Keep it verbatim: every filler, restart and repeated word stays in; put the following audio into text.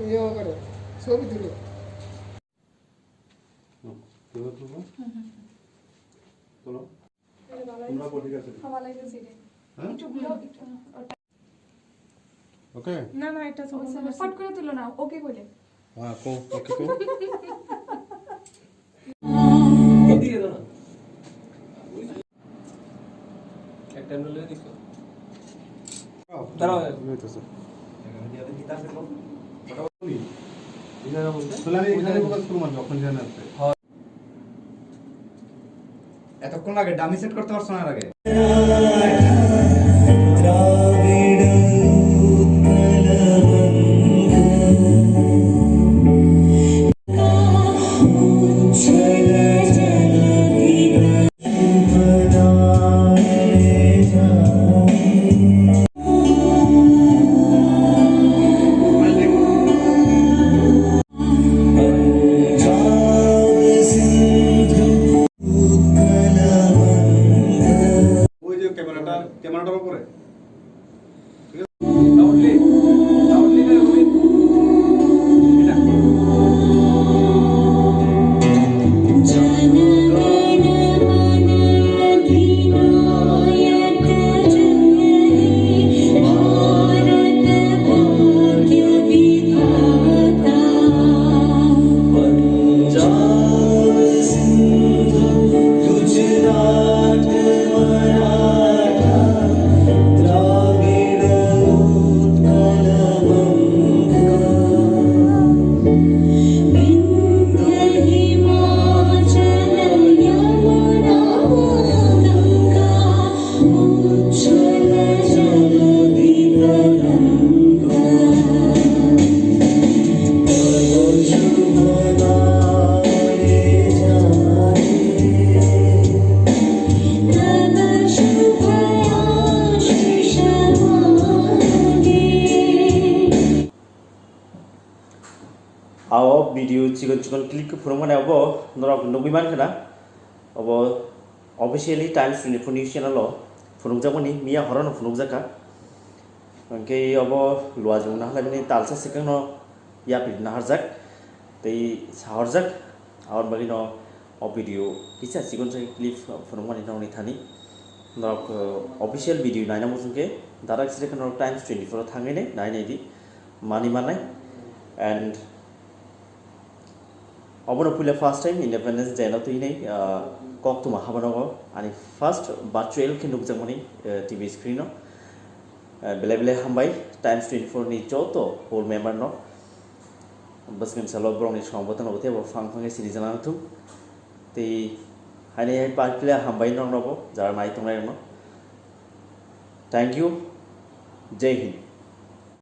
ইয়ে করে, ছবি তুলো। হুম, তুলো, তুলো। হুম, হুম, হুম। চলো। এটা ভালো তোমরা হয়েছে। ঠিক আছে। খাওয়া লাগবে জিরে। হ্যাঁ? একটু গুলো, একটু, ওটা। ওকে? না, না, এটা ওই সমস্যা সময় নেই। ফট করে তুলো না, ওকে বলে। হ্যাঁ, কো, ওকে, কো। এদিকে দাও না। একটা এমনি লয়ে দিছো। দাঁড়াও। তুমি হইতেছো। তাহলে আমি এখানে ফোকাস করবো, যখন জানা আছে। এতক্ষণ লাগে, ডামি সেট করতে পারছো না এর আগে? ওই যে ক্যামেরাটা, ক্যামেরাটার উপরে। ঠিক আছে? Loudly, loudly না, রোহিত। এটা। Ao video chikon chikon clip khe phunukmani abo norok nugwi mankha na, obo officially Times twenty-four news channel o phunukjakmani, miya horono phunukjakha. Hwnkhe obo luajwng naharlaimani talsa swkangno yapri naharjak tei sahorjak, aboni bagwino o video kisa chikon chikon clip phunukmani nokni thani. Norok, uh, official video naina muchungkhe direct side khe norok Times twenty-four o thangwi nai nai naidi, mani manai. And obono puila first time Independence Day no twi nai, uh, koktwma habanogo ani first virtual khe nukjakmani, uh, T V screen o. Uh, belai belai hambai Times twenty-four ni joto whole member no, bwswkni salo borokni song bwtano bo teibo phang phang khe sini jana thung. Tei haini hai pile hambai norokno bo jara nai tongnai rokno. Thank you. Jai Hind.